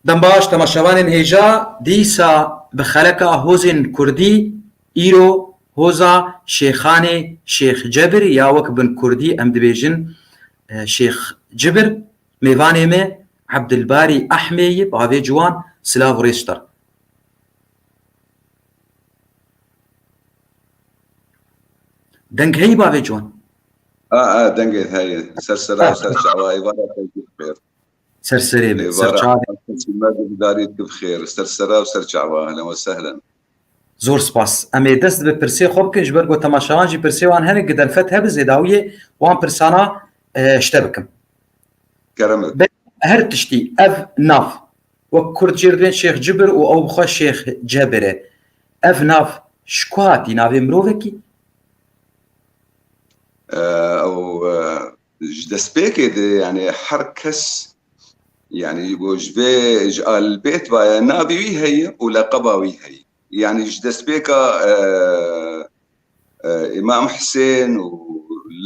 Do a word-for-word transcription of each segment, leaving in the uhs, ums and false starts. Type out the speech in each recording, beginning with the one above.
Dem baş, temaşevanên hêja, dîsa bi xeleka hozên kurdî, îro hoza Şêxanê Şêx Cebir ya wek bin kurdî em dibêjin, e, Şêx Cibir, mêvanê me Ebdilbarî Ehmê ye, bavê ciwan, silav û rêz ji te re. Deng heyî bavê ciwan? A, a, dengê heye. Ser sera û ser çawa, êvara te jî bi xêr. Ser serê min, ser çavê. Êvara me guhdarî tu bi xêr. Ser sera û ser çawa. Ehlen we sehlen. Zor spas. Em ê dest bi pirsê xwe bikin, ji ber ku temaşevan jî pirsê wan hene, gi derfet hebe zêdawiyê wan pirsana, e, ji te bikim. Kerem e. Be-, her tiştî ev nav, wek kurd jê re dibên Şêx Cibir û ew bi xwe Şêx Cebir e. Ev nav ji ku hatî, navê mirovekî? E, ew, e, ji destpêkê de, yani her kes, yani bo ji vê, ji albêt vaye navê wî heye û leqeba wî heye. Yani ji destpêka, e, e, Îmam Hisên û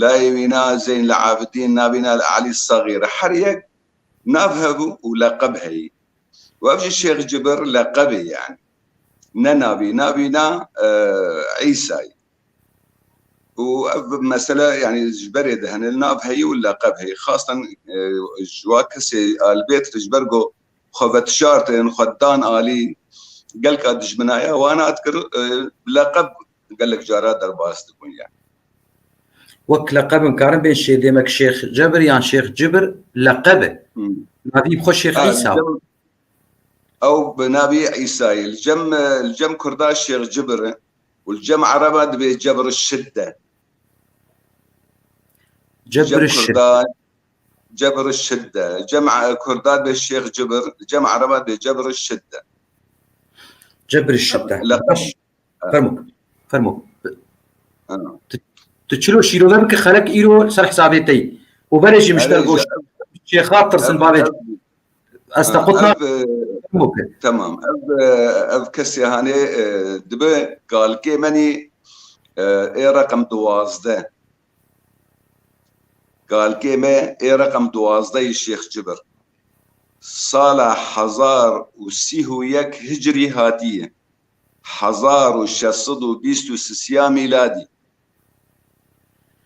layê wîna Zeyn el Abidîn, navîna Elî Sagîr, her yek nav hebû û leqeb heye. Û ev jî Şêx Cibir leqebê yani. Ne navî, navîna, e, Îsayî. Û ev mesele, yani, ji berê de hene, nav heyî û leqeb heyî. Xastan, e, ji wa kesê albêt re ji ber ku xwe vetişartin, xwe dan alî, gelka dijminaya wana dikir, e, leqeb gelek cara derbas dibûn, yani. Wek leqeb em karin bên şê demek Şêx Cebir yan Şêx Cibir leqeb e. Hmm. Navî xwe Şêx Ha, Îsa. Cem-, ew bi navî Îsayî. Li cem, li cem Kurda Şêx Cibir e û li cem Ereba dibê Cebr Şidde. Cem Cebr Şidde. Kurda Cebr Şidde. Cem, e, Kurda dibê Şêx Cibir, li cem Ereba dibê Cebr Şidde. Cebr Şidde. Leqeb. Baş. Fermo. Fermo. Ha. Tu, tu çilo şîrove bike xelek îro ser hesabê te yî. Û berê jî mişter Erê, goş. Şêxa tirsin ev, bavê. Ev, Ez te ha, qutna ev, e, Bûke. Temam. Ev, e, ev kesê hanê, e, dibe kalkê menî, e, ê reqem duwazdeh. Kalkê me ê reqem duwazdeh yî Şêx Cibir. Sala hezar û sî û yek hicrî hatiye. Hezar û şeş sed û bîst û sisiya mîladî.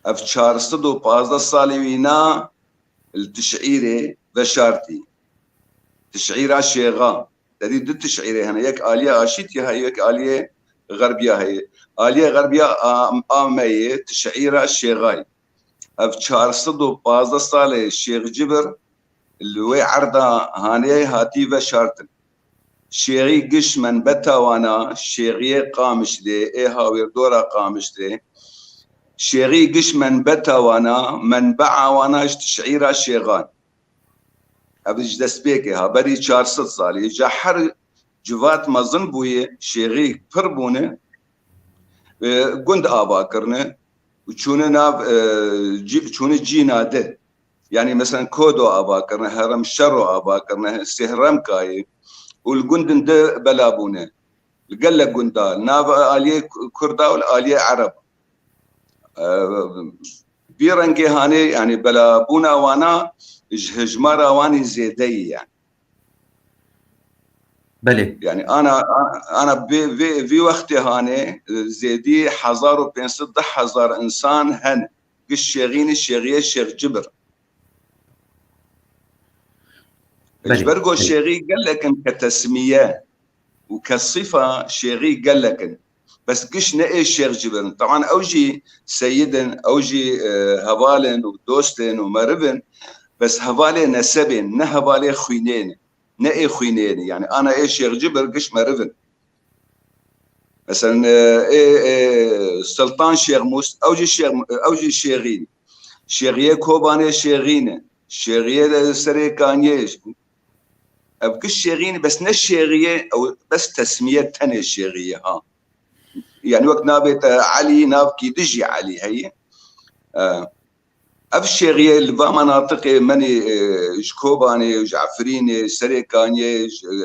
Ev çar sed û pazdeh salê wîna li Tiş'îrê veşartî. Tiş'îra Şêxa. Te dî du Tiş'îrê hene. Yek aliyê Aşîtî heye, yek aliyê Xerbiya heye. Aliyê Xerbiya a, a me yê Tiş'îra Şêxayê. Ev çar sed û pazdeh salê Şêx Cibir li wê erda hanê hatî veşartin. Şêxî giş menbeta wana, Şêxiyê Qamişlê, ê hawêrdora Qamişlê. Şêxî giş menbeta wana, menbea wana ji Tiş'îra Şêxan. Ev ji destpêkê ha, berî çar sed salî. Ji her civat mezin bûye, Şêxî pir bûne. E, gund ava kirine û çûne nav, e, cî-, çûne cîna de. Yani, mesela, Kodo ava kirine, Herem Şero ava kirine, Sêhremkayê û li gundin de bela bûne. Li gelek gunda, nav aliyê Kurda û li aliyê Ereb. E, vî rengê hanê, yani, belabûna wana ji hejmara wanî zêde ye, yani. Belê. Yani, ana, ana vê, vê, vî wextê hanê, e, zêdî hezar û pênc sed, deh hezar insan hene. Giş Şêxînî, Şêxiyê Şêx Cibir. Belê, Ji ber ku belê. Şêxî gelek in ke tesmiye û ke sifa Şêxî gelek in. Bes giş ne ê Şêx Cibir in. Teban ew jî seyid in, ew jî, e, heval in û dost in û meriv in. Bes hevalê nesebê ne, hevalê xwînê ne. Ne ê xwînê ne. Yani ana ê Şêx Cibir giş meriv in. Mesela, e, ê, ê, Sultan Şêxmûs, ew jî Şêx-, ew jî Şêxî ne. Şêxiyê Kobanê Şêxî ne. Şêxiyê de Serê Kaniyê. Ev giş Şêxî ne, bes ne Şêxiyê, ew bes tesmiye tenê Şêxiyê ha. Yani wek navê te Elî, navkî dijî Elî heye. E, Ev Şêxiyê li va menatiqê menî, e, ji Kobanê, ji Efrînê, Serê Kaniyê, ji, e,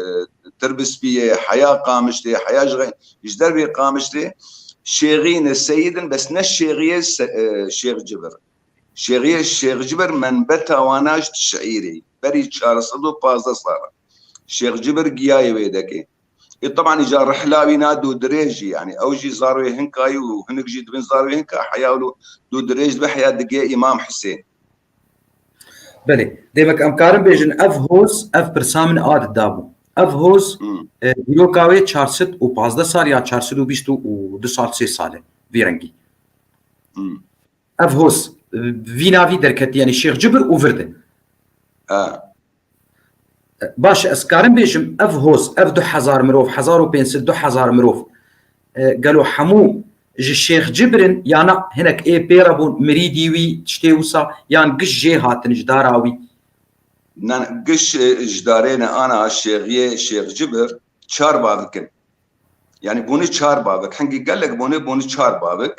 Tirbispiyê, heya Qamişlê, heya ji, ji dervê Qamişlê, Şêxî ne seyid in, bes ne Şêxiyê se-, e, Şêx Cibir. Şêxiyê Şêx Cibir menbeta wana ji Tiş'îrê, berî çar sed û pazdeh sala. Şêx Cibir giyayê wê dekê. Ê, teban îca rihla wî na dû dirêj jî, yanî ew jî zarwê hinka yî û hinik jî dibin zarwê hinka, heya wilo dû dirêj dibe, heya digê Îmam Hisên. Belê, demek em karin bêjin, ev hoz, ev pirsa min a dida bû. Ev hoz, Hmm. e, dîroka wê çar sed û pazdeh sal ya çar sed û bîst û du sal, sê sal e, vî rengî. Hmm. Ev hoz, e, vî navî derketî, yanî Şêx Cibir û vir de. Ha. Baş e, ez karim bêjim, ev hoz, ev du hezar mirov, hezar û pênc sed, du hezar mirov, e, gelo hemû ji Şêx Cibir in, ya na hinek ê pê re bûn, mirîdî wî, tiştê wisa, yan giş jê hatin ji dara wî? Nan, giş, e, ji darê ne ana şêxiyê Şêx Cibir çar bavik in. Yanî bûne çar bavik. Hingî gelek bûne, bûne çar bavik.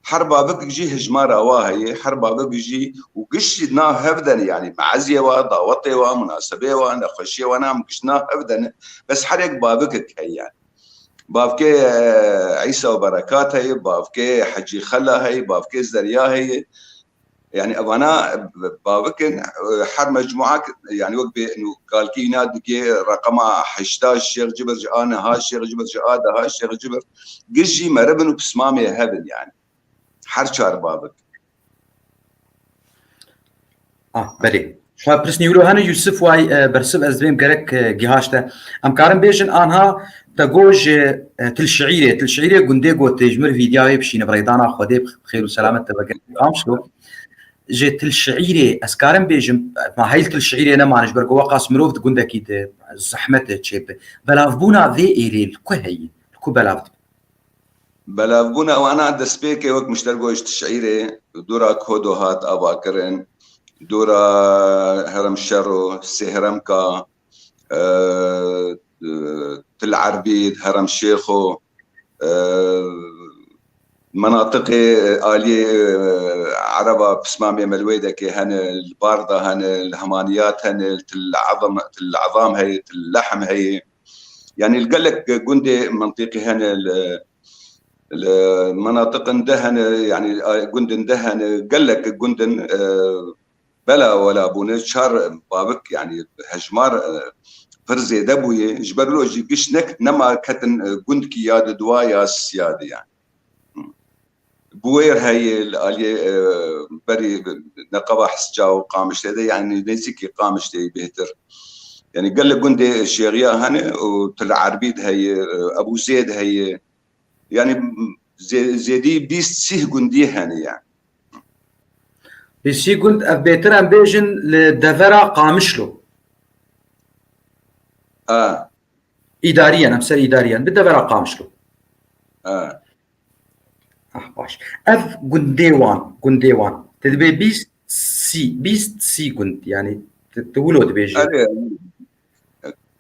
Her bavik jî hijmara wa heye, her bavik jî û giş jî nav hev de ne, yanî meeziyê wa, dawetê wa, munasebeyê wa, nexweşiyê wa, nam giş nav hev de ne. Bes her yek bavikek heye yanî. Bavkê, e, Îsa û Berekat heye, bavkê Hecî Xela heye, bavkê Zerya heye. Yanî evana bavik in, e, her mecmuak, yanî wek bê, nû kalkî îna digê reqema heşta Şêx Cibir ji a niha, Şêx Cibir ji a daha, Şêx Cibir giş jî merivin û pismamê hev in yanî. Her çar bavik. Ah, belê. Şuha pirsnî wilo hene Yusuf way, e, bersiv ez dibêm gerek, e, gihaşte. Em karin bêjin anha te got ji, e, Til Şiîrê. Til Şiîrê gundê got tê ji mir vîdya wê bişîne bi rêdana Xwedê bi xêr û selamet te vegere Qamişlo. Ji Til Şiîrê ez karim bêjim, ma heyl Til Şiîrê nemane ji ber ku weqas mirov di gundekî de zehmet e çêbe. Belavbûna vê êrê li ku heye? Li ku belav dibe? Belavbûna wana destpêkê wek min ji te re got ji Til Şiîrê, dora Kodo hat avakirin, dora Herem Şero, Sêhremka, e, e, Til Erbîd, Herem Şêxo, e, menatiqê aliyê, e, Ereba pismamê Melwêdekê hene, li Barda hene, li Hemaniyat hene, li Til Ezam, Til Ezam heye, Til Lehm heye. Yanî li gelek gundê mentiqî hene, li, li menatiqin de hene, yanî, e, gundin de hene, gelek gundin, e, bela wela bûne, çar bavik, yanî hejmar, e, pir zêde bûye. Ji ber wilo jî giş nek nema ketin, e, gundkî ya di dua ya sisiya de yanî. Buwêr heye li aliyê, e, berî neqeba Hisca û Qamişlê de, yanî nêzîkî Qamişlê bêhtir. Yanî gelek gundê şêxiya hene û Til Erbîd heye, e, Ebû Zêd heye. Yanî zê-, zêdî bîst sîh gundî hene yanî. Bîst sîh gund, ev bêtir em bêjin li devera Qamişlo. A. Îdariyen, em ser îdariyen, bi devera Qamişlo. A. Ah, baş. Ev gundê wan, gundê wan. Te dibê bîst sî, bîst sî gund, yanî tu, tu wilo dibêjî. Erê,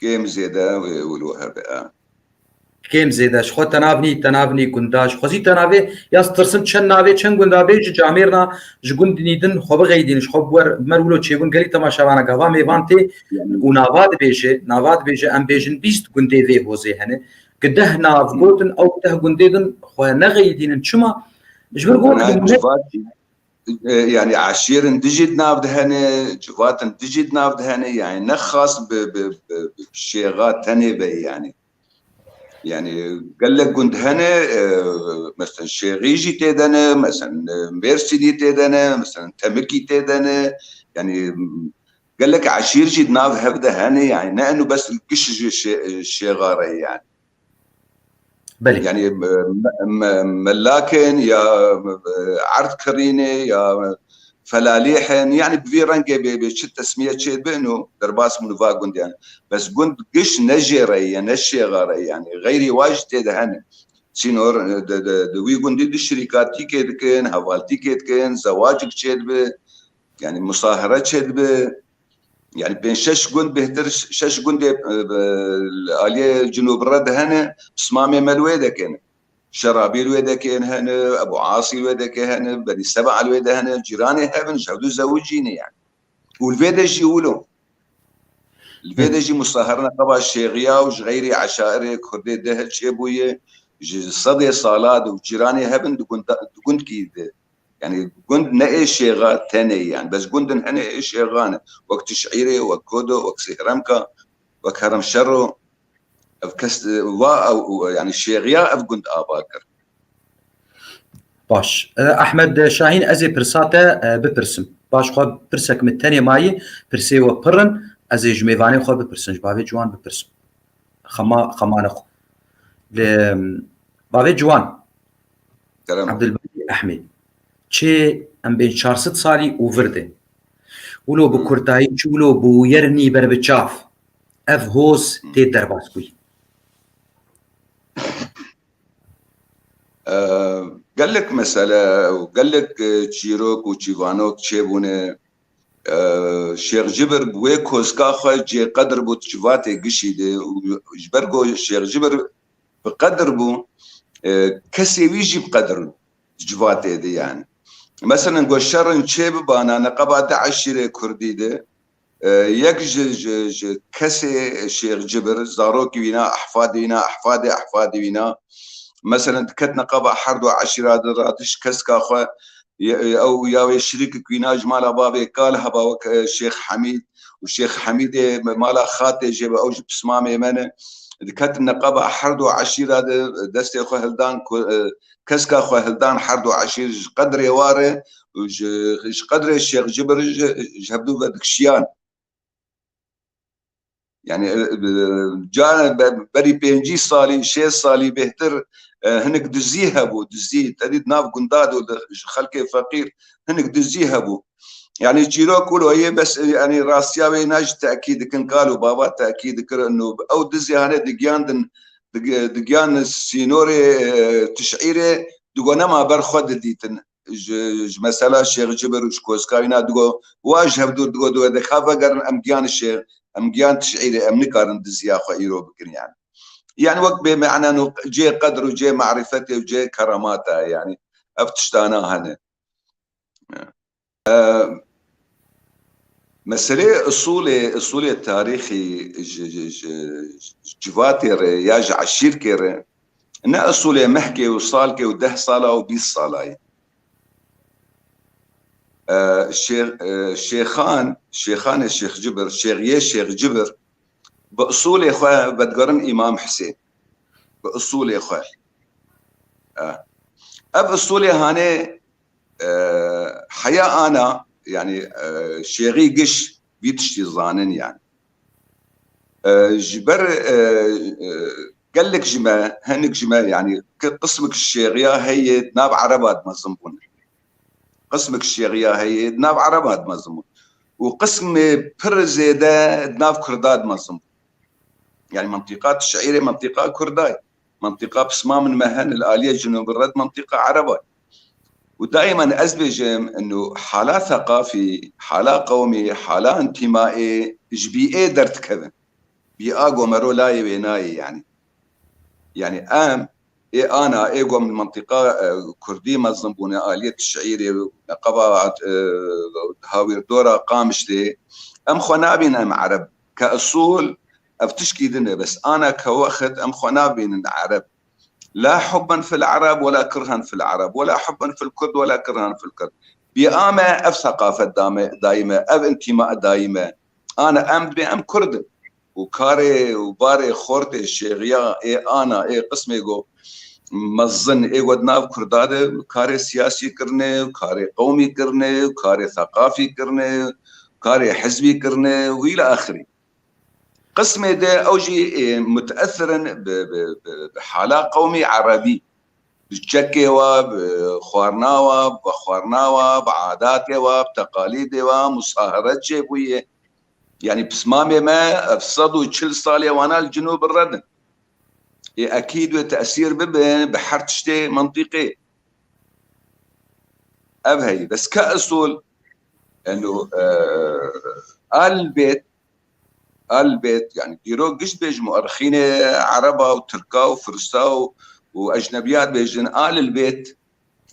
kêm zêde wê wilo hebe, a. Kêm zêde, ji xwe te navnî, te navnî gunda, ji xwe zî te navê, ya tirsim çend navê, çend gunda bê, ji camêrna, ji gundinî din xwe bixeydîn, ji xwe bi wer, bi mer wilo çêbûn, gelî temaşevana gava mêvan tê û nava dibêje, nava dibêje, em bêjin bîst gundê vê hozê hene. Gi deh nav gotin, ew deh gundê din xwe nexeyidînin. Çima? Ji ber ku Ana wek civat, e, yani eşîrin dijî di nav de hene, civatin dijî di nav de hene, yani ne xas bi, bi, bi, bi şêxa tenê be yani. Yani gelek gund hene, e, mesela Şêxî jî tê de ne, mesela, e, Mêrsînî tê de ne, mesela Temikî tê de ne. Yani gelek eşîr jî di nav hev de hene, yani ne eno bes giş ji şê-, şêxa re yani. Belê. Yani, e, me-, me-, Melakên ya, e, Erdkirînê ya Felalîhên, yani bi vî rengê bê, bê çi tesmiye çêdibin û derbas min va gund yani. Bes gund giş ne jê re ye, ne şêxa re ye yani. Xeyrî wa jî tê de hene. Sînor, e, de, de, de wî gundî di şirîkatîkê dikin, hevaltîkê dikin, zewacik çêdibe, yani musahire çêdibe. Yani pênc şeş gund bêhtir, şeş gundê, e, e, aliyê Cinûb re de hene, pismamê me li wê dekên. Şerabî li wê dekên hene, Ebû Asî li wê dekê hene, Benî Seba li wê de hene, cîranê hev in, ji hevdû zewicî ne yani. Û li vê de jî wilo. Li vê de jî musahirina qeba şêxiya û ji xeyrî eşairê kurdê de çêbûye, ji sedê sala de û cîranê hev in di gunda-, di gundkî de. Yani gund ne ê şêxa tenê yani. Bes gundin hene ê şêxan e. Wek Tiş'îrê, wek Kodo, wek Sêhremka. Wek Herem Şero, ev kes, e, wa, ew, ew, yani şêxiya ev gund ava kir. Baş. E, Ahmed Şahîn, ez ê pirsa te, e, bipirsim. Baş, xwe pirsek min tenê mayî, pirsê we pir in, ez ê ji mêvanê xwe bipirsim, ji bavê ciwan bipirsim. Xema-, xemane xwe. Li bavê ciwan, Kerem. Abdulbakî Ehmed. Çi em bên çar sed salî û vir de. Wilo bi Hmm. kurtayî, çi wilo bi yer nî ber bi çav. Ev hoz Hmm. tê derbas bûyî. E, gelek mesele û gelek, e, çîrok û çîvanok çêbûne. E, Şêx Cibir bi wê koska xwe cê qedir bû di civatê gişî de û ji ber ku Şêx Cibir bi qedir bû, e, kesê wî jî bi qedir bû di civatê de yani. Meselen, ku şerin çê bibana neqeba di eşîrê kurdî de, e, yek ji, ji, ji kesê Şêx Cibir, zarokî wîna, ehfadê wîna, ehfadê ehfadê wîna, meselen, diket neqeba herdu eşîra de radiş keska xwe, ye-, ew ya wê şirîkek wîna ji mala bavê kal heba wek, e, Şêx Hemîd û Şêx Hemîdê mala xatê jê be, ew ji pismamê me ne. Diketin neqeba herdu eşîra de destê xwe hildan ku, e, keska xwe hildan herdu eşîr ji qedrê ware û ji, ji qedrê Şêx Cibir ji, ji hevdû ve dikişiyan. Yani, e, e, ca be-, berî pêncî salî, şêst salî bêhtir, e, hinek dizî hebû, dizî. Te dît nav gunda de ji xelkê feqîr hinek dizî hebû. Yani çîrok wilo yê bes, e, yani rastiya wê na jî tekîd dikin, kal û bava tekîd dikir, ino ew dizî hane digiyandin, dig-, digiyan sînorê, e, tiş'îrê, digo nema ber xwe didîtin. Ji, ji mesela Şêx Cibir û ji koska wîna digo, wa ji hevdûr digo, digo, de ka vegerin em giyan şêx, em giyan tiş'îrê, em nikarin diziya xwe îro bikin yani. Yani wek bê me'nen û cê qedr û cê marifetê û cê keramata yani. Ev tiştana hene. E, meselê usulê, usulê tarîxî ji, ji, ji, ji civatê re ya ji eşîrkê re, ne usulê mehkê û salkê û deh sala û bîst sala ye. E, şê-, e, şêxan, şêxanê Şêx Cibir, şêxiyê Şêx Cibir, bi usulê xwe vedigerin Îmam Hisên. Bi usulê xwe. E, ev usulê hanê, e, heya ana, yani, e, şêxî giş vî tiştî zanin yani. E, ji ber, e, e, gelek ji me, hinek ji me, yani, ki qismek şêxiya heye di nav Ereba de mezin bûne. Qismek şêxiya heye di nav Ereba de mezin bûn. Û qismê pir zêde di nav Kurda de mezin bûn. Yani mentiqa tiş'îrê mentiqa Kurda ye. Mentiqa pismamên me hene li aliyê cinûbê re di mentiqa Ereba ye. Û daîman ez bêjim, ino hala seqafî, hala qewmî, hala întîmaê ji bî'ê derdikevin. Bî'a go mero layê wê nayê yani. Yani em ê ana, ê go min mentiqa, e, kurdî mezin bûne, aliyê tiş'îrê, neqeba, e, hawîrdora Qamişlê, em xwe nabînin em Ereb. Ke usul ev tişkî din e, bes ana ke wext em xwe nabînin Ereb. La hubben fil Ereb wela kirhen fil Ereb, wela hubben fil Kurd wela kirhen fil Kurd. Bî'a me ev seqafet dame, dayî me, ev întîma dayî me. Ana em dibê em Kurd in. Û karê û barê xortê şêxiya ê ana, ê qismê go mezin, ê go di nav Kurda de karê siyasî kirine, karê qewmî kirine, karê seqafî kirine, karê hizbî kirine û îla axirî. Qismê de ew jî, e, muteesir in bi, bi, bi, bi hala qewmî erebî. Bi çekê wa, bi xwarina wa, bi vexwarina wa, bi adatê wa, bi teqalîdê wa, musahiret çêbûye. Yani pismamê me ev sed û çil salê wana li cinûb re din. Ê ekîd wê tesîr bibin bi her tiştê mentiqê. Ev heyî. Bes ke usul, eno, e, elbet, elbet, yani dîrok giş bêjim, muerrixînê Ereba û Tirka û Firsa û, û ecnebiya dibêjin, Alil Beyt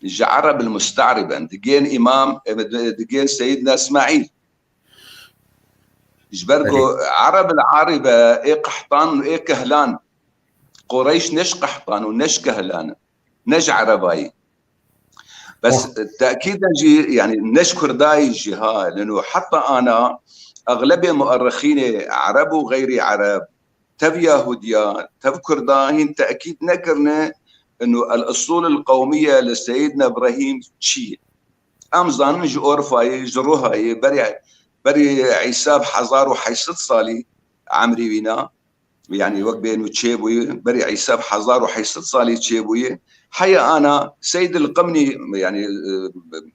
ji Ereb el Musta'riben, digên Îmam, e, digên Seyyidina Îsmaîl. Ji ber ku Ereb el Aribe ê qehtan û ê kehlan, Qureyş ne ji qehtan û ne ji kehlan in, ne ji Erebayî. Bes tekîden jî, yani ne ji Kurdayî jî ha, leno heta ana exlebê muerrixînê Ereb û xeyrî Ereb, tev Yahudiya, tev Kurda hîn tekîd nekirine, ino el-usul el-qewmiye li Seyidna Ibrahîm çi ye? Em zanin ji Orfayê, ji Ruhayê, berî, berî Îsa bi hezar û heyşt sed salî emrî wîna, yani wek bênû çêbûyî, berî Îsa bi hezar û heyşt sed salî çêbûyî. Heya ana Seyd el-Qimnî, yani, e,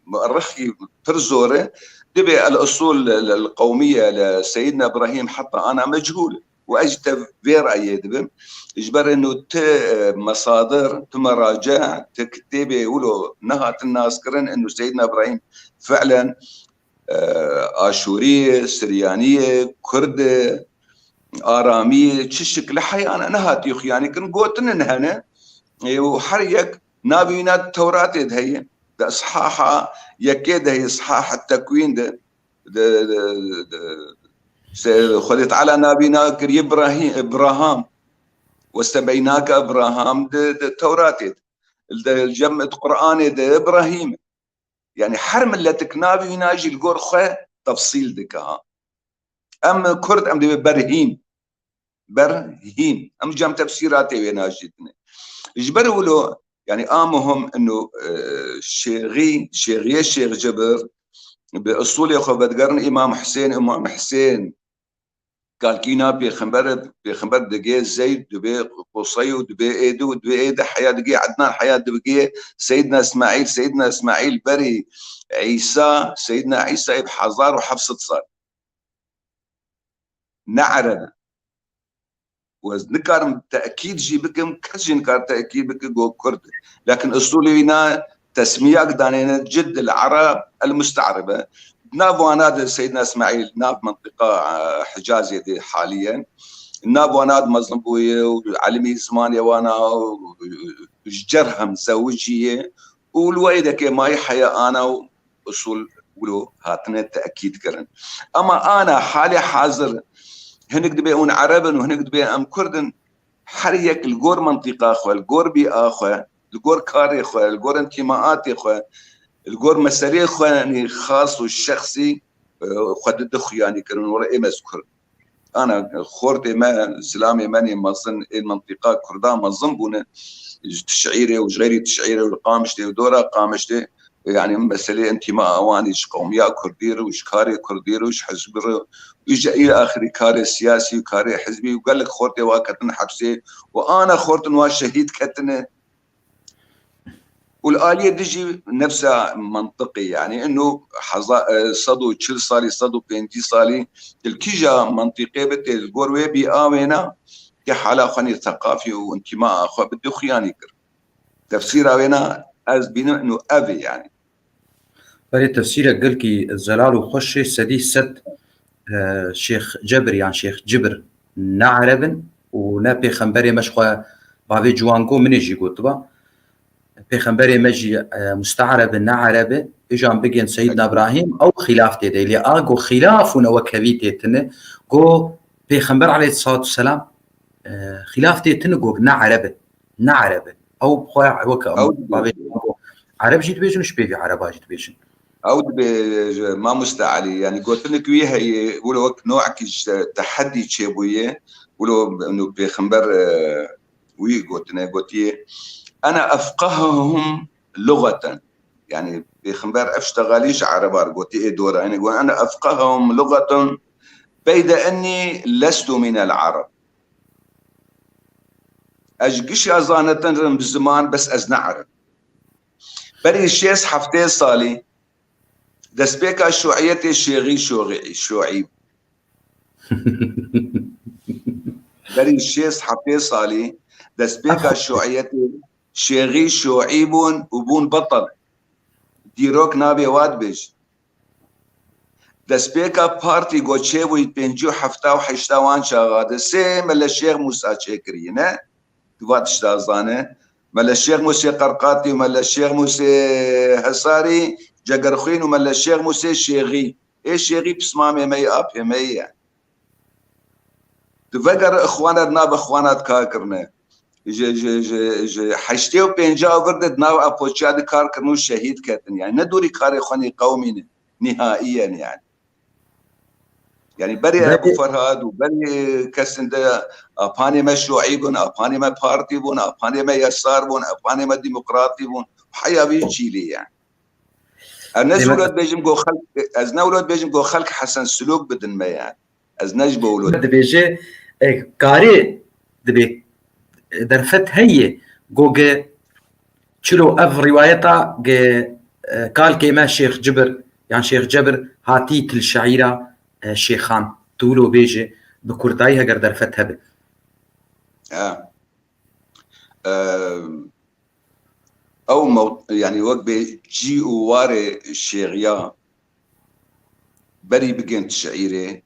muerrixî pir zor e, dibê el-usul el-qewmiye li Seyidna Ibrahîm heta ana mechûl. Û ez jî tev vê rayê dibim. Ji ber ino ti, e, mesadir, ti merace, ti kitêbê wilo nehatin naskirin, ino Seyidna Ibrahîm fi'len, e, Aşûrî ye, Siryanî ye, Kurd e, Aramî ye, çi şikil e, heyana nehatiye xuyanî kirin, gotinin hene. E, û her yek navê wîna di Tewratê de heye. Di Ishaha yekê de heye, Ishaha Tekwîn de. Di, di, di, se-, Xwedê Teala navî wîna kiriye Ibrahî-, Ibraham. Westebeynake Ibraham di, di Tewratê de. Li de, cem di Qur'anê de Ibrahîm. Yani her miletik navî wîna jî li gor xwe tefsîl dike ha. Em Kurd, em dibê Berhîm. Berhîm. Em cem tefsîratê wê najîtine. Ji ber wilo, yani a muhim ino, e, Şêxî, Şêxiye Şêx Cibir, bi usulê xwe vedigerin Îmam Husên, Îmam Husên, kalkîna pêxember, pêxember digê Zeyd dibê Qusey û dibê êdi û dibê êdi heya digê Ednan heya digê Seydna Îsmaîl, Seydna Îsmaîl berî Îsa, Seydna Îsa ê bi hezar û heft sed sal. Ne Ereb e. Û ez nikarim tekîd jî bikim, kes jî nikare tekîd bike ku Kurd e. Lakin usulê wîna tesmiyak danêne cid el Ereb el Musta'rebe. Nav wana de Seydna Îsmaîl, nav mentiqa, e, Hicazê de haliyen. Nav wana de mezin bûye û elimî zimanê wana û ji Cerhem zewiciye. Û li wê dekê mayî heya ana û usul wilo hatine tekîd kirin. Ama ana halê hazir hinek dibê hûn Ereb in û hinek dibê em Kurd in, her yek li gor mentiqa xwe, li gor bîa xwe, li gor karê xwe, li gor intîmaatê xwe, li gor meselê xwe, yanî xas û şexsî, e, xwe dide xuyanî kirin, were êm ez Kurd. Ana xortê me, zilamê me nê mezin ê mentiqa Kurda mezin bûne. Ji Tiş'îrê û ji xeyrî Tiş'îrê û li Qamişlê û dora Qamişlê, yani meselê intîma wan ê ji qewmiya Kurdî re û ji karê Kurdî re û ji hizbî re û ji îl axirî karê siyasî û karê hizbî û gelek xortê wa ketin hepsê û ana xortin wa şehîd ketine. Û li aliyê din jî nefsa mentiqê, yani ino heza-, e, sed û çil salî, sed û pêncî salî, li kîja mentiqê be tê li gor wê bîa wêna, tê hala xwe nê seqafî û intîmaa xwe bi dixuyanî kir. Tefsîra wêna ez bînim ino ev e yani. Berê tefsîrek gelkî zelal û xweş e, sedî sed, e, Şêx Cebir yan Şêx Cibir ne Ereb in û ne pêxemberê me ji xwe bavê ciwan got, min ê jî gotiba. Pêxemberê me jî, e, muste'reb e, ne Ereb e. Îjan bigên Seyîdna Ibrahîm, ew xîlaf tê de. Lê a go xîlaf û newekevî tê tine, go pêxember aleyhisselatu selam, e, xîlaf tê tine, go ne Ereb e. Ne Ereb e. Ew bi xwe weke em Ew dibêjin. Bavê Ereb jî dibêjin û ji pêvî Ereba jî dibêjin. Ew dibê, mamoste Elî, yani gotinek wî heye, wilo wek nokekî ji tehedî çêbûye, wilo ino pêxember, e, wî gotine, gotiye, "Ene efqehuhum lugeten." Yani pêxember ev ştegalî ji Ereba re gotiye, ê dora, yani got, "Ene efqehuhum lugeten, beyde ennî lestu minel Ereb." Ez ji gişa zanetin rim bi ziman, bes ez ne Ereb. Berî şêst heftê salî destpêka şuiyetê Şêxî Şoxî, Şoî. Berî şêst heftê salî destpêka şuiyetê Şêxî Şoî bûn û bûn betel. Dîrok nabê wa dibêjin. Destpêka partî go çêbûyî pêncî û hefta û heşta wan çaxa de sê Mele Şêx Mûsa çêkirî ne. Tu va tişta zane. Mele Şêx Mûsê Qerqatî û Mele Şêx Mûsê Hesarî, Cegerxwîn û Mele Şêx Mûsê Şêxî. Ê Şêxî pismamê me yê, apê me yê. Tu vegere ixwana di nav ixwana de kar kirine. ji, ji, ji, ji heştê û pênca vir de di nav epoçiya de kar kirin û şehîd ketin. Yani ne dûrî karê xwe nî qewimînin nihaiyen yani. Yani berê Ebu Ferhad û berê kesên de apanê me şuî bûn, apanê me partî bûn, apanê me yesar bûn, apanê me demokratî bûn. Heya vî çîlê yani. Ez ne wilo dibêjim go xelk, ez ne wilo dibêjim go xelk Hesen Silok bidin me yani. Ez ne ji bo wilo. Dibêje, e, karê dibê, e, derfet heye, go ge çilo ev rîwayeta ge, e, kalkê me Şêx Cibir, yan Şêx Cebir hatî til şaîra, e, Şêxan. Tu wilo bêje bi kurdayî heger derfet hebe. Ha. E, ew mew-, yani wek bê cî û warê şêxiya berî bigên şiîrê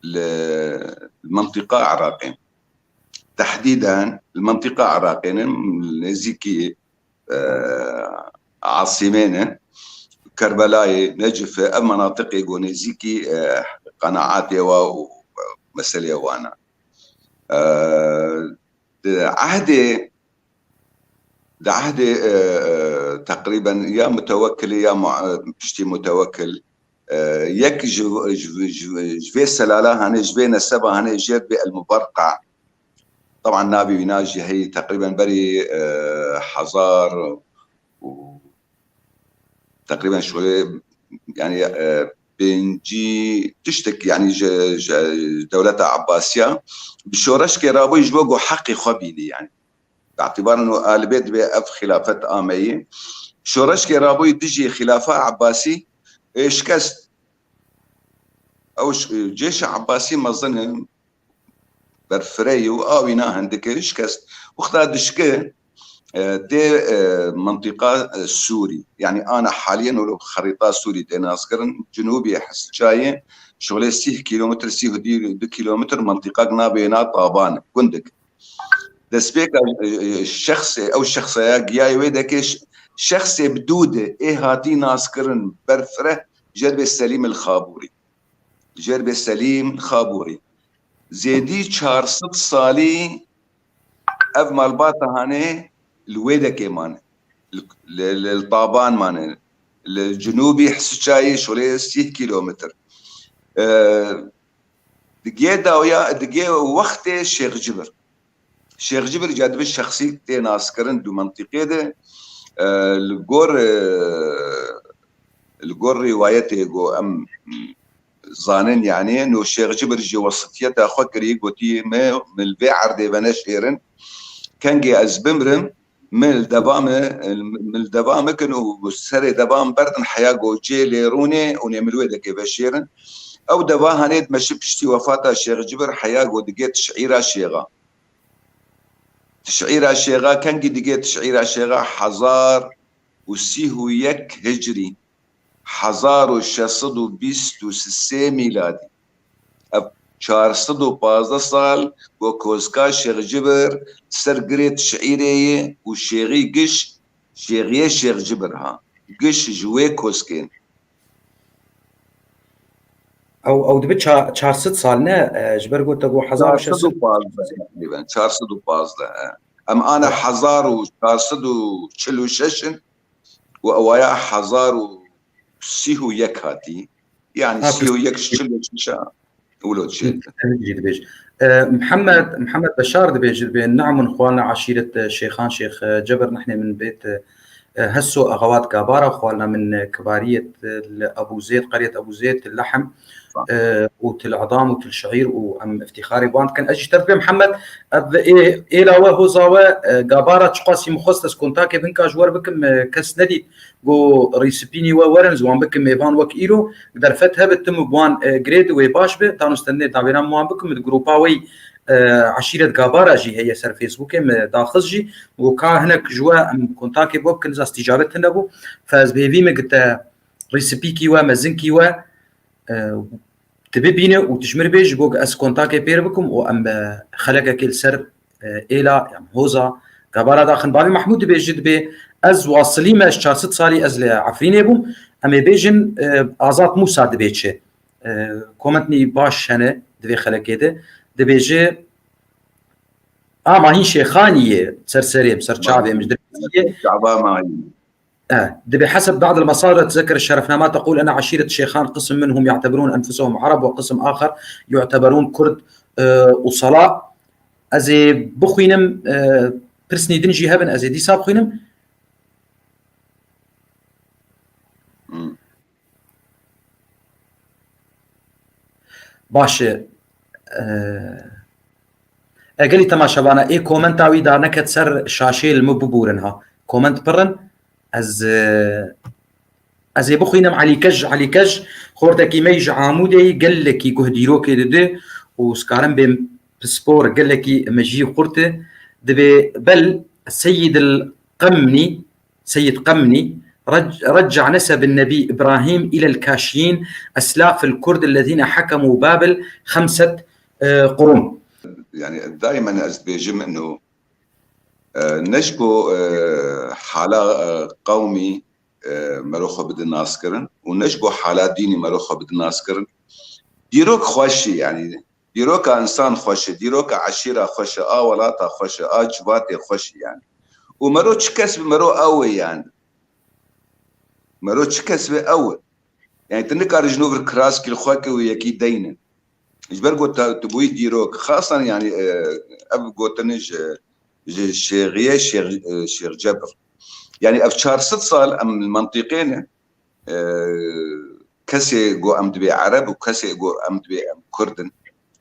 li, li mintîqa Iraqê. Tehdîden li mintîqa Iraqê ne, nêzîkî, e, Asîmê ne, Kerbelayê, Necifê, ev menatiqê go nêzîkî, e, qenaatê wa û meselê wan e. E, di ehdê, di ehdê, e, e, teqrîben ya Mutewekilê ya mu-, e, piştî Mutewekil, e, yek ji, ji, ji, ji vê selala hene, ji vê neseba hene, jêr bê El Muberqa. Teban navê wîna jî heyî teqrîben berî, e, hezar û teqrîben şolê, yani, e, pêncî tiştek, yani, ji, ji dewleta Ebbasiya bi şoreşkê rabûyî ji bo ku heqê xwe bînî, yani. Bi îtibaran û alibê dibê ev xilafet ameyî. Şoreşkê rabûyî dijî xilafa Ebbasî, ê şikest. Ew ş-, cêşa Ebbasî mezin e. Berfireyî û awîna hindikê şikest. Wexta dişke, e, tê, e, mintîqa, e, Sûrî. Yani ana haliyen wilo xerîta Sûrî tê naskirin. Cinûbî Hesçayê şolê sîh kîlometr, sîh û du kîlometr mintîqak navê na Taban, gundik. Destpêka, e, e, şexsê, ew şexseya giyayê wê dekê ş-, şexsê bi dû de ê hatî naskirin berfireh jêr bê Selîm el Xabûrî. Jêr bê Selîm Xabûrî. Zêdî çar sed salî ev malbata hanê li wê dekê mane. Li, li, li, li Taban mane. Li cinûbî Hisiçayê şolê sîh kîlometr. Ee, digê dawiya, digê wextê Şêx Cibir. Şêx Cibir ca dibe şexsî tê naskirin du mentiqê de, e, li gor, e, li gor rîwayetê ku em zanin, yani, no Şêx Cibir jî wesitiyeta xwe kirî, gotî, me, min li vê erdê veneşêrin, kengê ez bimrim, min li deva me, min li deva me kin û serê deva min berdin heya ku cê lê rûnê û nê min wê dekê veşêrin. Ew deva hanê dimeşi piştî wefata Şêx Cibir heya ku digê tişîra şêxa. Tişîra şêxa, kengî digê tişîra şêxa? Hezar û sîh û yek hicrî, hezar û şeş sed û bîst û sê mîladî. Ev çar sed û pazdeh sal ku kozka Şêx Cibir ser girê tişîrê ye û şêxî giş, şêxiyê Şêx Cibir ha. Giş ji wê kozkên. Ew, ew dibe ça-, çar sed sal ne, e, ji ber got te got hezar û şeş sed. Çar sed û pazdeh teqrîben, çar sed û pazdeh, e. Em ana hezar û çar sed û çil û şeş in û ewaya hezar û sîh û yek hatî. Yani sîh û yek çil û şeş a. Wilo dişê. Jî dibêje. E, Mihemed, Mihemed Beşar dibêje, dibê, "Ne'mun xwalna eşîret, e, Şêxan Şêx, e, Cebir, nihnê min bêt, e, e, Hesso Axawat Gabara, xwalna min, e, kibariyet, e, li Ebû Zêd, qeriyet Ebû Zêd, til Lehm, e, û til Edam û til Şeîr û em îftîxarê wan dikin." Ez jî te dibêm Mihemed, ev ê-, êla we, hoza we, e, Gabara çiqasî min xwest ez kontakê binka ji wer bikim, e, kes nedît. Go rîspînî we werin, ji wan bikim mêvan wek îro. Derfet hebe tim û bi wan, e, girê di wê baş be. Tanû stendê dawêran wan bikim, di grûpa wê, e, Eşîret Gabara jî heye ser Facebookê, me daxiz jî. Go ka hinek ji we em kontakê bo bikin, za stîcabet tune bû. Fe ez bi hêvî me gite rîspîkî we, mezinkî we, e, tu bibîne û tu ji min re bêje, ji bo ku ez kontakê pê re bikim û em, e, xelekekê li ser, e, êla, em hoza Gabara daxin. Bavê Mehmûd dibêje, dibê, "Ez wasilî me, ji çar sed salî ez li Efrînê bûm." Em ê bêjin, e, Azad Mûsa dibê çi? E, komentnî baş hene di vê xelekê de. Dibêje, Ama hîn Şêxanî yê ser serê, ser çavê min ji dirê. Çava mayî. آه. دبي حسب بعض المصادر تذكر الشرفنامات تقول أن عشيرة شيخان قسم منهم يعتبرون أنفسهم عرب وقسم آخر يعتبرون كرد آه، وصلاء. Ez ê bixwînim, e, pirsnî din jî hebin, ez ê dîsa bixwînim. Hmm. Baş e. E, e, gelî temaşevana, ê komenta wî da neket ser şaşê, li min bibûrin ha. Koment pir in. Ez, e, ez ê bixwînim. Elî Kej, Elî Kej, xortekî me yî ji Amûdê yî, gelekî guh dîrokê dide û ez karim bêm pispor, gelekî mejiyê xurt e. Dibê bel Seyid el Qemnî, Seyid Qemnî, رج-، رجع نسب النبي إبراهيم إلى الكاشيين، أسلاف الكرد الذين حكموا بابل خمسة، e, قرون. Yani daimen ez dibêjim ino, e, ne ji bo, e, hala, e, qewmî, e, mero xwe bidin naskirin û ne ji bo hala dînî mero xwe bidin naskirin. Dîrok xweş e yani. Dîroka însan xweş e, dîroka eşîra xweş e, a welata xweş e, a civatê xweş e yani. Û mero çi kes bi mero ew e yani. Mero çi kes be ew e. Yani tu nikarî ji nû vir kiraskî li xwe ke û yekî deynin. Ji ber ku te, tu bûyî dîrok. Xasan yani, e, ev gotinê ji, ji Şêxiyê, Şêx, e, Şêx Cebir. Yani ev çar sed sal em li mentiqê ne. E, kesê ku em dibê Ereb û kesê ku em dibê em Kurd in.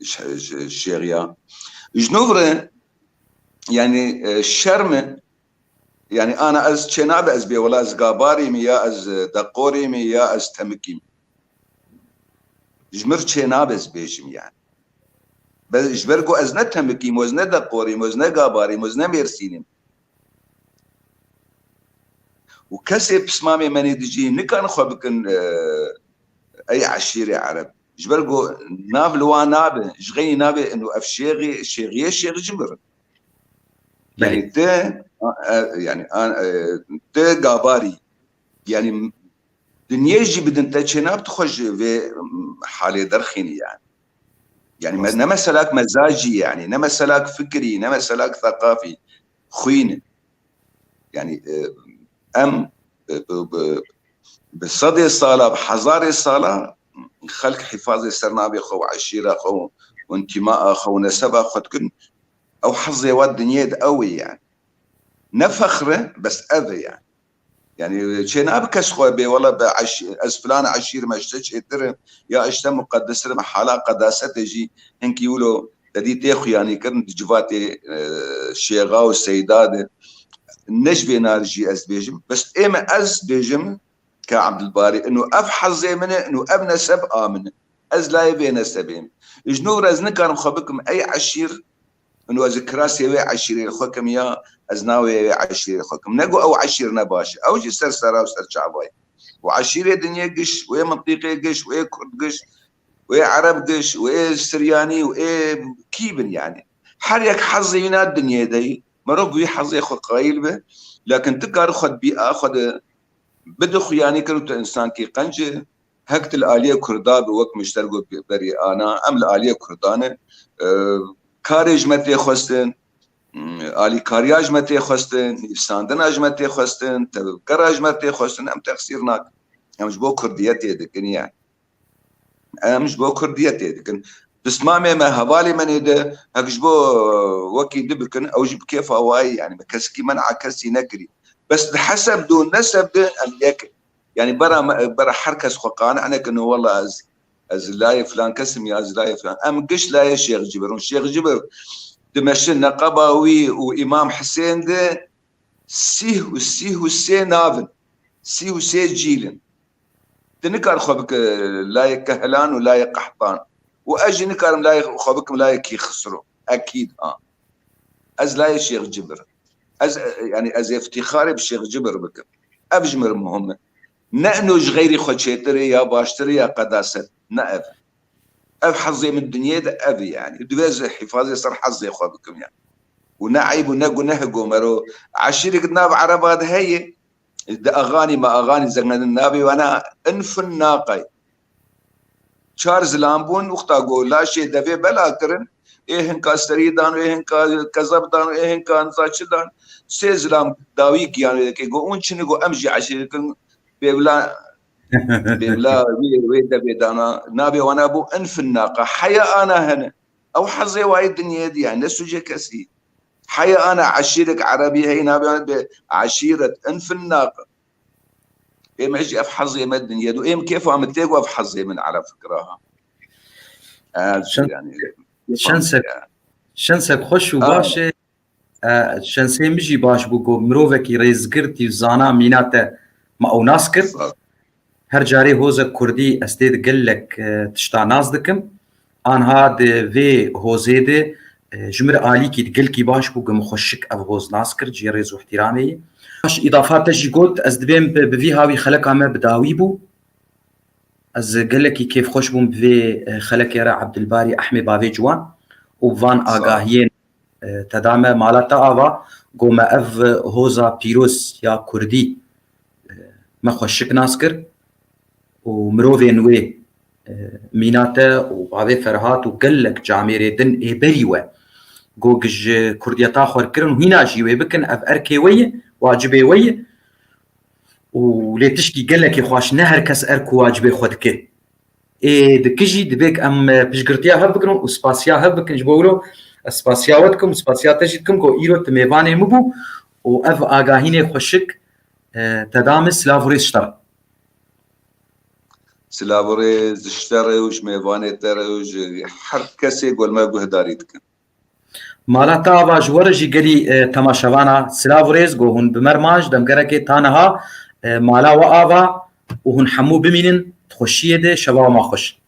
Ş-, ş-, Şêxiya. Ji nû vir e, yani, e, şerm e. Yani ana ez çênabe ez bê wela ez Gabarî me ya ez, e, Deqorî me ya ez Temikî me. Ji mir çênabe ez bêjim yani. Be-, ji ber ku ez ne Temikî me, ez ne Deqorî me, ez ne Gabarî me, ez ne Mêrsînî me. Û kesê pismamê menê dijî nikan xwe bikin, e, ey eşîrê Ereb. Ji ber ku nav li wan nabe, ji xeynî nabe, ino ev Şêxî, Şêxiyê Şêx Cibir. Yani te, e, yani, a, e, te Gabarî. Yani dinyê jî bidin te çênab tu xwe ji vê, m, halê derxînî yani. Yani me-, ne meselak mezacî yani, ne meselak fikrî, ne meselak thekafî, xwîn. Yani, e, em, e, bi, bi, bi sedê sala, bi hezarê sala xelk hifazê sernavê xwe û eşîra xwe û, û intîmaa xwe û neseba xwe dikin. Ew hezê wa dinyê de ew e yani. Ne fexr e, bes ev e yani. Yani çênabe kes xwe bê wela bi eş-, ez filan eşîr me, ji te çêtir im, ya ji te muqedistir im, hala qedasetê jî hinkî wilo te dî tê xuyanî kirin di civatê, e, şêxa û seyda de. Ne ji vê nar jî ez dibêjim. Bes ê me ez dibêjim ke Abdulbarî, ino ev hezê min e, ino ev neseb a min e. Ez layê vê nesebê me. Ji nû re ez nikarim xwe bikim ey eşîr, ino ez kirasê wê eşîrê li xwe kim ya ez navê wê eşîrê li xwe kim. Ne ku ew eşîr ne baş e. Ew jî ser sera û ser çava ye. Û eşîrê dinyê giş, wê mintîqê giş, wê kurd giş, wê ereb giş, wê siryanî, wê kî bin yani. Her yek hezê wî na dinyê de yî. Merov bi wî hezê xwe qayîl be. Lakin tu kar xwe di bîa xwe de bide xuyanî kir û tu însankî qenc e. Hek tu li aliyê Kurda bi wek min ji te re got berî ana, em li aliyê Kurdan e. E, karê ji me tê xwestin, alîkariya ji me tê xwestin, nivîsandina ji me tê xwestin, tevgera ji me tê xwestin, em texsîr nakin. Em ji bo Kurdiyetê dikin yani. Em ji bo Kurdiyetê dikin. Pismamê me, hevalê me nê de hek ji bo wekî di bikin, ew jî bi kêfa wayî yani. Me kesikî men'a kesî nekirî. Bes di heseb de û neseb de em yek in. Yani bera me, bera her kes xwe qane nekin, wela ez, ez layê filan kes im ya ez layê filan. Em giş layê Şêx Cibir in. Şêx Cibir dimeşin neqeba wî û Îmam Hisên de sîh û sîh û sê nav in. Sîh û sê cîl in. Tu nikar xwe bike layê Kehlan û layê Qehtan. Û ez jî nikarim layê xwe bikim layê Kî Xisro. Ekîd ha. Ez layê Şêx Cibir. Ez, e, yani ez îftîxarê bi Şêx Cibir bikim. Ev ji mir muhim e. Ne ino ji xeyrî xwe çêtir e ya baştir e ya qedaset. Ne ev. Ev hezê min dinyê de ev e yani. Divê ez hifazê ser hezê xwe bikim yani. Û ne eyb û ne guneh e ku mero eşîrek di nav Ereba de heye. Di axanî me axanî zengenin nabê wana infin naqay. Çar zilam bûn, wexta ku laşê devê bela kirin, Ê hinka serî dan, ê hinka kezeb dan, ê hinka niza çi dan. Sê zilam dawî giyan wê dike. Go, hûn çi ne? Go, em jî eşîret in. Bêvla, bêvla wê, wê devê dana. Navê wana bû in fin naqa. Heya ana hene. Ew hezê wayê dinyê diye. Ne sûcê kesî. Heya ana eşîrek erebî hey navê wana be eşîret in fin naqa. Êm jî ev hezê me dinyê do. Êm kêfa min tê ku ev hezê min ala fikra ha. Ev Şen-, yani, kêfa min şensek, tê. Şensek xweş û Ha. baş e. E, şensê min jî baş bû ku mirovekî rêzgirtî û zana mîna te me ew nas kir. Sağ ol. Her carê hozek kurdî ez tê de gelek, e, tişta nas dikim. Anha di vê hozê de, e, ji mir alîkî di gelkî baş bû ku min xweşik ev hoz nas kir, cihê rêz û ihtiramê yî. Baş, îdafa te jî got, ez dibêm bi, bi vî hawî xeleka me bi dawî bû. Ez gelekî kêfxweş bûm bi vê, e, xelekê re Ebdilbarî Ehmê bavê ciwan û van Sağ ol. agahiyên, e, te da me mala te ava, go me ev hoza pîroz ya kurdî, e, me xweşik nas kir û mirovên wê, e, mîna te û bavê Ferhat û gelek camêrê din ê berî we go ji kurdiyeta xwe kirin û hîna jî wê bikin, ev erkê we ye, wacibê we ye. Û lê tişkî gelekî xweş, ne her kes erk û wacibê xwe dike. Ê dikijî, divê em, e, piştgirtiya hev bikin û spasiya hev bikin. Ji bo wilo ez spasiya we dikim û spasiya te jî dikim ku îro tu mêvanê min bû û ev agahînê xweşik, e, te da min. Silav û rêz ji te re. Silav û rêz ji te re û ji mêvanê te re û ji her kesê ku li me guhdarî dikin. Mala te ava ji we re jî gelî, e, temaşevana silav û rêz, ku hûn bi me re man ji demgerekê ta niha, e, mala we ava û hûn hemû bimînin di xweşiyê de, şeva we ma xweş.